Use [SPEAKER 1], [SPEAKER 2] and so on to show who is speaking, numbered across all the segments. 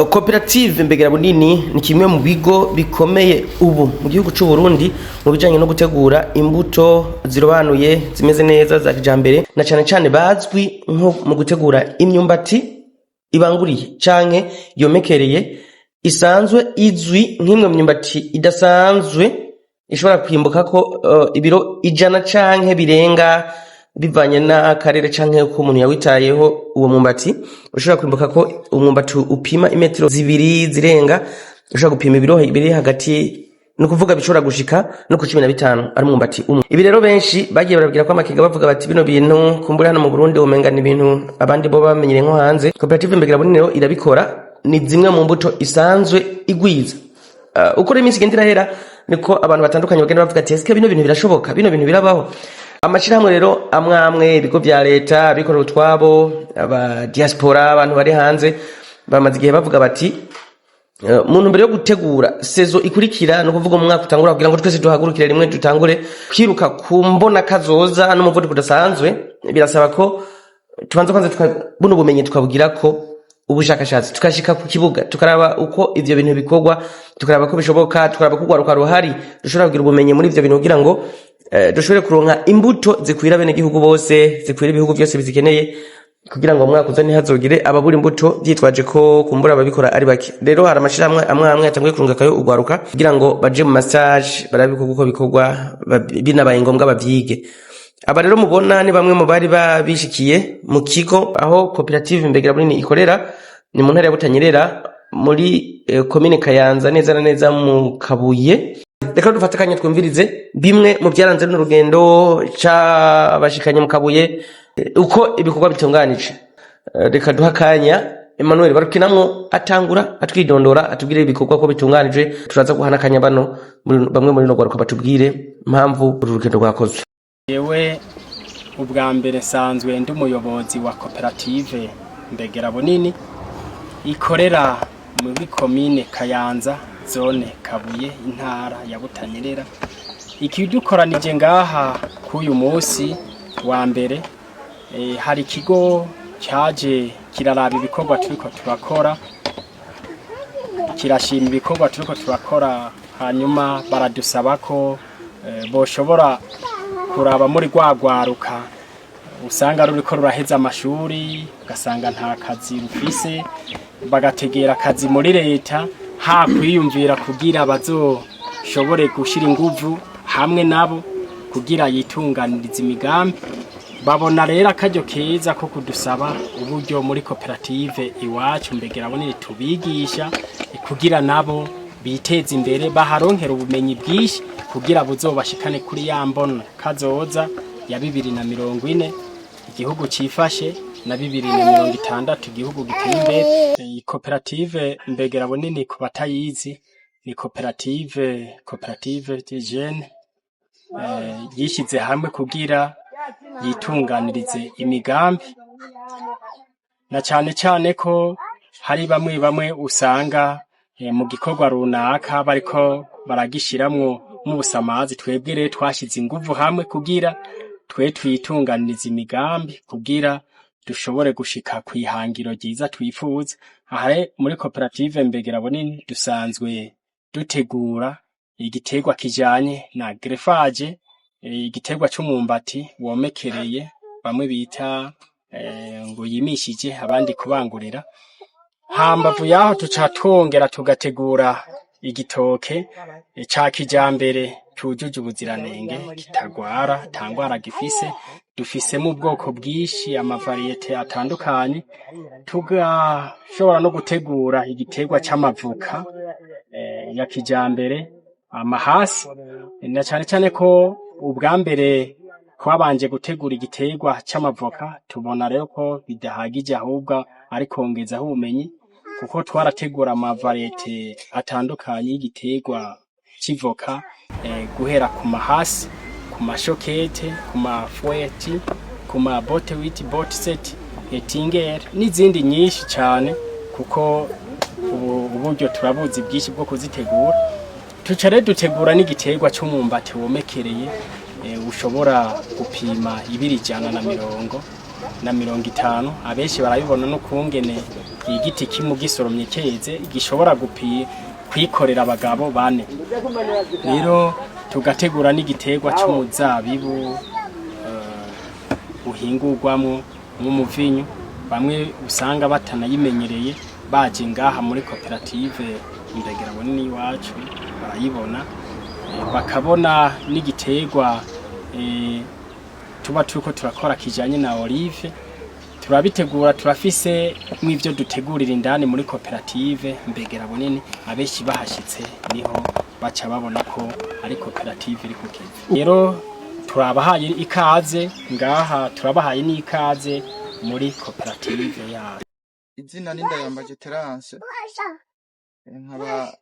[SPEAKER 1] Koperative Mbegera Bunini ni kimwe mu bigo bikomeye ubu mu gihugu c'u Burundi mu bijanye no gutegura imbuto zirobanuye, zimeze neza, za kijambere, na cane cane bazwi nko mu gutegura imyumbati ibanguriye canke yomekereye, isanzwe izwi nk'imwe mu myumbati idasanzwe ishobora kwimbukako ibiro 100 canke birenga, bivanye n'akarere canke uko umuntu yawitayeho. Uwo mwumbati ushobora kwimbuka ko umwumbati upima imetero 2 zirenga, ushobora gupima ibiro biri hagati, ni ukuvuga bishobora gushika no ku 15 ari umwumbati umwe. Ibi rero benshi bagiye barabwira ko amakenga, bavuga bati bino bintu kumbura hano mu Burundi womenga ni ibintu abandi bo bamenyereye nko hanze. Koperative Mbegera Bunini rero irabikora, ni zimwe mu mbuto isanzwe igwiza. Uko rero iminsi igenda irahera, niko abantu batandukanye bagenda bavuga ati: "Ese bino bintu birashoboka? Bino bintu birabaho?" Amashirahamwe rero amwe amwe, ibigo vya leta, abikorera utwabo, aba diaspora, abantu bari hanze, bamaze igihe bavuga bati mu ntumbero yo gutegura saison ikurikira, ni ukuvuga mu mwaka utangura, kugira ngo twese duhagurukire rimwe, dutangure kwiruka ku mbona kazoza n'umuvuduko udasanzwe, birasaba ko tubanza kwanza buno bumenyi tukabugira ko ubushakashatsi, tukashika ku kibuga, tukaraba uko ivyo bintu bikorwa, tukaraba ko bishoboka, tukaraba ko urwaruka ruhari rushobora kugira ubumenyi muri ivyo bintu, kugira ngo dushobore kuronka imbuto zikwira bene gihugu bose, zikwira ibihugu byose bizikeneye, kugira ngo umwaka uza ntihazogire ababura imbuto vyitwaje ko kumbura ababikora ari bake. Rero hari amashirahamwe amwe amwe yatanguye kurungikayo urwaruka kugira ngo baje mu ma stage, barabe uko bikorwa, binabaye ngombwa bavyige. Aba rero mubona ni bamwe mu bari babishikiye mu kigo aho koperative Mbegera Bunini ikorera, ni mu ntara ya Butanyerera, muri komine Kayanza, neza na neza mu Kabuye. Reka dufate akanya twumvirize bimwe mu byaranze runo rugendo cabashikanye mu Kabuye, uko ibikorwa bitunganije. Reka duha akanya Emmanuel Barukinamwo, atangura atwidondora, atubwire ibikorwa ko bitunganije. Turaza guhana akanya bano bamwe muri no rwaruka batubwire impamvu uru rugendo rwakozwe.
[SPEAKER 2] Yewe, ubwa mbere nsanzwe ndi umuyobozi wa koperative Mbegera Bunini ikorera muri komine Kayanza, zone Kabuye, intara ya Butanyerera. Ikidukoranije ngaha k'uyu munsi wa mbere, hari ikigo cyaje kiraraba ibikorwa turiko turakora, kirashima ibikorwa turiko turakora, hanyuma baradusaba ko boshobora kuraba muri rwa rwaruka usanga ruriko ruraheza amashuri, ugasanga nta kazi rufise, bagategera akazi muri leta, ha kwiyumvira kugira bazoshobore gushira inguvu hamwe nabo kugira yitunganirize imigambi. Babona rero akaryo keza ko kudusaba uburyo muri koperative iwacu Mbegera Bunini, tubigisha kugira nabo biteze imbere, baharonkera ubumenyi bwinshi kugira buzobashikane kuri ya mbona kazoza ya 2040 igihugu cifashe, na 2060 igihugu giteye imbere. Iyi koperative Mbegera Bunini, ku batayizi, ni koperative de jeunes yishize hamwe kugira yitunganirize imigambi, na cane cane ko hari bamwe bamwe usanga mu gikorwa runaka bariko baragishiramwo nk'ubusamazi. Twebwe rero twashize inguvu hamwe kugira twe twitunganirize imigambi, kugira dushobore gushika kw'ihangiro ryiza twifuza. Aha rero muri koperative Mbegera Bunini dusanzwe dutegura igiterwa kijanye na greffage, igiterwa c'umwumbati womekereye, bamwe bita ngo yimishije, abandi kubangurira. Hambavu yaho tuca twongera tugategura igitoke ca kijambere cujuje ubuziranenge, kitagwara, ata ngwara gifise. Dufisemo ubwoko bwinshi, ama variétés atandukanye. Tugashobora no gutegura igiterwa c'amavoka ya kijambere, amahasi, na cane cane ko ubwa mbere twabanje gutegura igiterwa c'amavoka, tubona rero ko bidahagije, ahubwo ari kongezaho ubumenyi, kuko twarategura ama variétés atandukanye y'igiterwa c'ivoka, guhera ku mahasi, ku mashokete, ku mafueti, ku ma bote witi, bote seti, etingere n'izindi nyinshi cane, kuko ubu uburyo turabuzi bwinshi bwo kuzitegura. Tuca rero dutegura n'igiterwa c'umwumbati womekereye, ushobora gupima ibiro 150. Abenshi barabibona n'ukungene. Igiti kimwe ugisoromye keze gishobora kwikorera abagabo bane. Rero tugategura n'igiterwa c'umuzabibu uhingurwamwo nk'umuvinyu. Bamwe usanga batanayimenyereye, baje ngaha muri koperative Mbegera Bunini iwacu barayibona, bakabona n'igiterwa tuba turiko turakora kijanye na olive. Turabitegura, turafise mw'ivyo dutegurira indani muri koperative Mbegera Bunini. Abenshi bahashitse niho baca babona ko ari koperative iri ku kivi. Rero turabahaye ikaze ngaha, turabahaye n'ikaze muri koperative yacu.
[SPEAKER 3] Izina ni Ndayambaje Terence, nkaba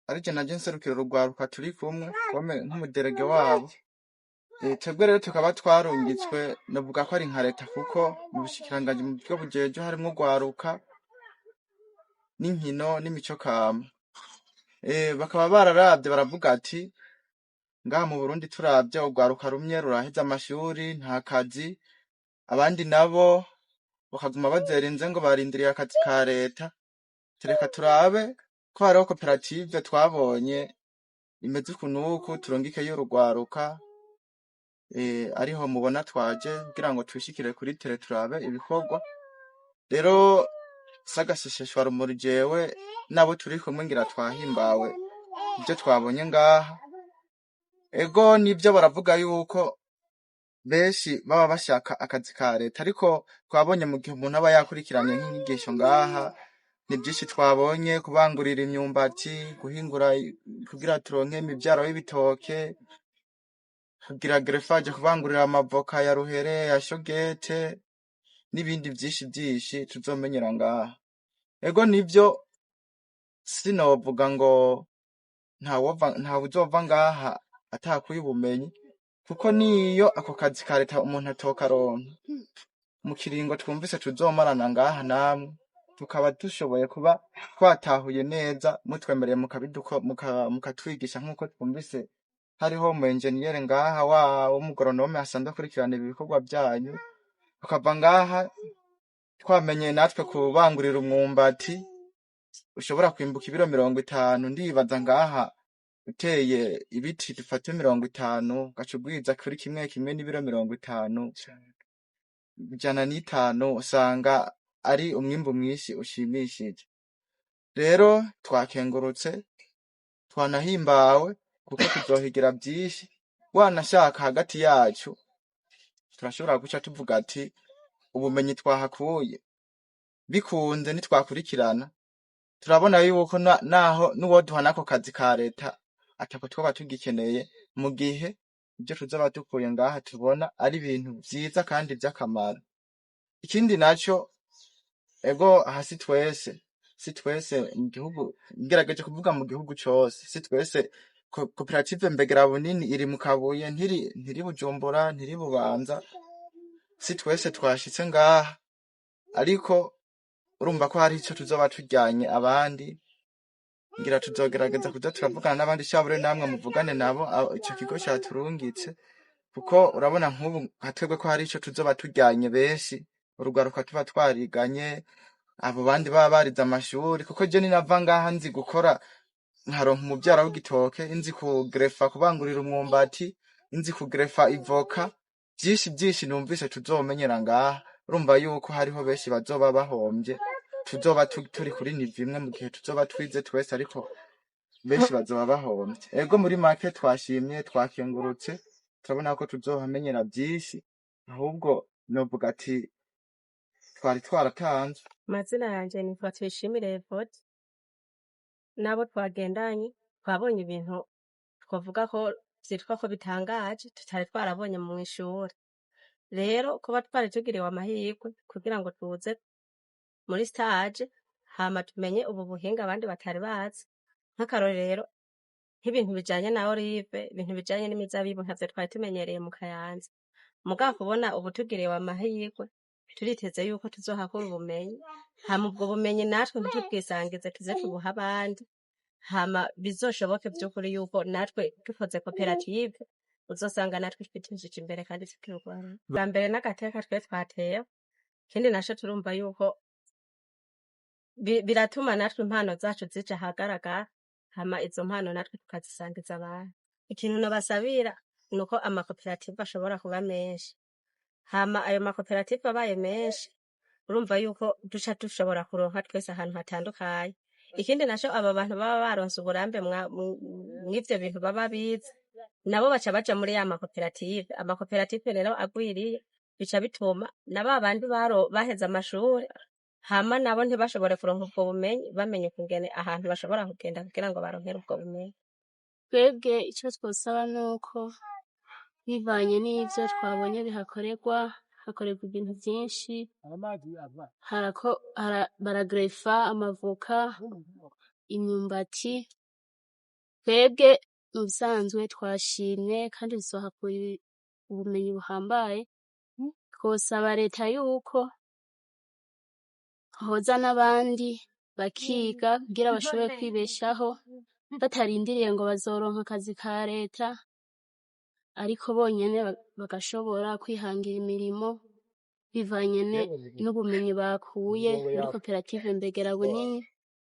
[SPEAKER 3] arije naje nserukira urugwaruka turi kumwe nk'umu délégué wabo. Twebwe rero tukaba twarungitswe, novuga ko ari nka leta, kuko mu bushikiranganji mu bwo bujejwe harimwo urwaruka n'inkino n'imico kama. Bakaba bararavye baravuga ati ngaha mu Burundi turavye urwaruka rumwe ruraheza amashuri nta kazi, abandi nabo bakaguma bazerinze ngo barindiriye akazi ka leta. Tureka turabe ko hariho koperative twabonye imeze uku n'uku, turungikeyo urugwaruka. Ariho mubona twaje kugira ngo twishikire kuri terrain turabe ibikorwa. Rero s'agaseseshwa rumuri, jewe n'abo turi kumwe ngira twahimbawe ivyo twabonye ngaha. Ego nivyo, baravuga yuko benshi baba bashaka akazi ka leta, ariko twabonye mu gihe umuntu aba yakurikiranye nk'inyigisho ngaha, ni vyinshi twabonye: kubangurira imyumbati, guhingura kugira turonke imivyaro y'ibitoke, kugira greffage, kubangurira amavoka ya ruhere, ya shogete n'ibindi vyinshi vyinshi tuzomenyera ngaha. Ego nivyo, sinovuga ngo ntawuzova ngaha atakuye ubumenyi, kuko niyo ako kazi ka leta umuntu atokaronka, mu kiringo twumvise tuzomarana ngaha namwe, tukaba dushoboye kuba twatahuye neza, mutwemereye mukatwigisha nk'uko twumvise hariho umu enjeniyeri ngaha wa w'umu agronome asanzwe akurikirana ibi bikorwa vyanyu, tukava ngaha twamenye natwe kubangurira umwumbati ushobora kwimbuka ibiro 50. Ndibaza ngaha uteye ibiti dufate 50, ugaca ugwiza kuri kimwe kimwe n'ibiro 50, 105, usanga ari umwimbu mwinshi ushimishije. Rero twakengurutse, twanahimbawe, kuko tuzohigira vyinshi. Wanashaka hagati yacu turashobora guca tuvuga ati ubumenyi twahakuye, bikunze nitwakurikirana, turabona yuko naho n'uwoduha n'ako kazi ka leta atako twoba tugikeneye, mu gihe ivyo tuzoba dukuye ngaha tubona ari ibintu vyiza kandi vy'akamaro. Ikindi naco, ego aha si twese mu gihugu, ngerageje kuvuga mu gihugu cose, si twese. Koperative Mbegera Bunini iri mu Kabuye, ntiri Bujumbura, ntiri Bubanza. Si twese twashitse ngaha, ariko urumva ko hari ico tuzoba turyanye abandi. Ngira tuzogerageza kuza turavugana n'abandi, shabure namwe muvugane nabo ico kigo caturungitse, kuko urabona nk'ubu nka twebwe ko hari ico tuzoba turyanye benshi, urugwaruka tuba twariganye, abo bandi baba barize amashuri, kuko je ninava ngaha nzi gukora nkaronka umuvyaro w'igitoke, nzi kugrefa, kubangurira umwumbati, nzi kugrefa ivoka, vyinshi vyinshi numvise tuzomenyera ngaha, urumva yuko hariho benshi bazoba bahomvye. Tuzoba turi kuri niveau imwe mu gihe tuzoba twize twese, ariko benshi bazoba bahomvye. Ego, muri make twashimye, twakengurutse, turabona ko tuzohamenyera vyinshi. Ahubwo novuga ati twari twaratanzwe.
[SPEAKER 4] Amazina yanje nitwa Tuyishimire Evode. N'abo twagendanye twabonye ibintu twavuga ko vyitwa ko bitangaje, tutari twarabonye mw'ishure. Rero kuba twari tugiriwe amahirwe kugira ngo tuze muri stage, hama tumenye ubu buhinga abandi batari bazi, nk'akarorero nk'ibintu bijanye na olive, ibintu bijanye n'imizabibu, ntavyo twari tumenyereye mu Kayanza. Mugabo kubona ubu tugiriwe amahirwe, turiteze yuko tuzohakura ubumenyi, hama ubwo bumenyi natwe ntitubwisangize, tuze tubuhe abandi, hama bizoshoboke vy'ukuri yuko natwe dukoze koperative uzosanga natwe twitejeje imbere kandi tukirwara. Bwa mbere n'agateka twe twatewe, ikindi naco turumva yuko Biratuma natwe impano zacu zija ahagaragara, hama izo mpano natwe tukazisangiza abantu. Ikintu nobasabira nuko amakoperative ashobora kuba menshi, hama ayo makoperative abaye menshi, urumva yuko duca dushobora kuronka twese ahantu hatandukanye. Ikindi naco, aba bantu baba baronse uburambe mw'ivyo bintu baba bize, nabo baca baja muri ya makoperative. Amakoperative rero agwiriye, bica bituma na ba bandi baheze amashure, hama nabo ntibashobore kuronka ubwo bumenyi, bamenye ukungene ahantu bashobora kugenda kugira ngo baronkere ubwo bumenyi.
[SPEAKER 5] Twebwe ico twosaba nuko bivanye n'ivyo twabonye bihakorerwa, hakorerwa ibintu vyinshi, baragrefa amavoka, imyumbati. Twebwe mu bisanzwe twashimye kandi tuzohakura ubumenyi buhambaye. Twosaba leta yuko hoza n'abandi bakiga kugira bashobore kwibeshaho, batarindiriye ngo bazoronka akazi ka leta, ariko bonyene bagashobora kwihangira imirimo bivanye n'ubumenyi bakuye muri koperative Mbegera Bunini.